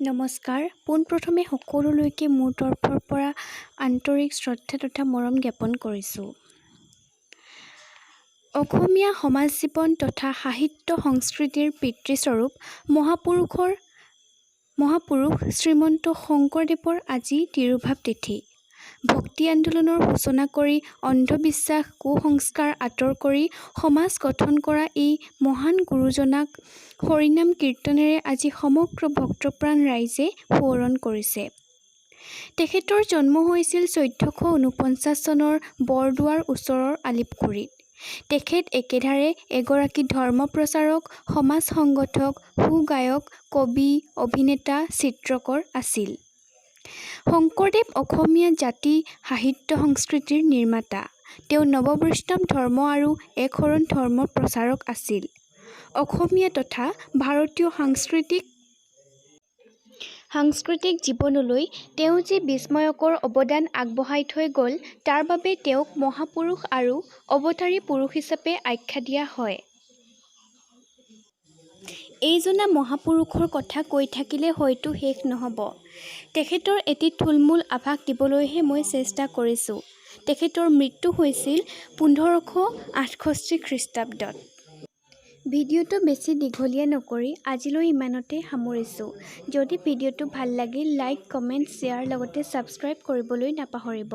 নমস্কাৰ। পোনপ্ৰথমে সকলোলৈকে মোৰ তৰফৰ পৰা আন্তৰিক শ্ৰদ্ধা তথা মৰম জ্ঞাপন কৰিছোঁ। অসমীয়া সমাজ জীৱন তথা সাহিত্য সংস্কৃতিৰ পিতৃস্বৰূপ মহাপুৰুষ শ্ৰীমন্ত শংকৰদেৱৰ আজি তিৰোভাৱ তিথি। ভক্তি আন্দোলনৰ সূচনা কৰি অন্ধবিশ্বাস, কুসংস্কাৰ আঁতৰ কৰি সমাজ গঠন কৰা এই মহান গুৰুজনাক হৰিনাম কীৰ্তনেৰে আজি সমগ্ৰ ভক্তপ্ৰাণ ৰাইজে সোঁৱৰণ কৰিছে। তেখেতৰ জন্ম হৈছিল 1449 চনৰ বৰদোৱাৰ ওচৰৰ আলিপুখুৰীত। তেখেত একেধাৰে এগৰাকী ধৰ্ম প্ৰচাৰক, সমাজ সংগঠক, সুগায়ক, কবি, অভিনেতা, চিত্ৰকৰ আছিল। শংকৰদেৱ অসমীয়া জাতি, সাহিত্য, সংস্কৃতিৰ নিৰ্মাতা। তেওঁ নৱবৈষ্ণৱ ধৰ্ম আৰু একশৰণ ধৰ্ম প্ৰচাৰক আছিল। অসমীয়া তথা ভাৰতীয় সাংস্কৃতিক জীৱনলৈ তেওঁ যি বিস্ময়কৰ অৱদান আগবঢ়াই থৈ গ'ল, তাৰ বাবে তেওঁক মহাপুৰুষ আৰু অৱতাৰী পুৰুষ হিচাপে আখ্যা দিয়া হয়। এইজনা মহাপুৰুষৰ কথা কৈ থাকিলে হয়তো শেষ নহ'ব। তেখেতৰ এটি থুলমূল আভাস দিবলৈহে মই চেষ্টা কৰিছোঁ। তেখেতৰ মৃত্যু হৈছিল 1568 খ্ৰীষ্টাব্দত। ভিডিঅ'টো বেছি দীঘলীয়া নকৰি আজিলৈ ইমানতে সামৰিছোঁ। যদি ভিডিঅ'টো ভাল লাগিল, লাইক, কমেণ্ট, শ্বেয়াৰ লগতে ছাবস্ক্ৰাইব কৰিবলৈ নাপাহৰিব।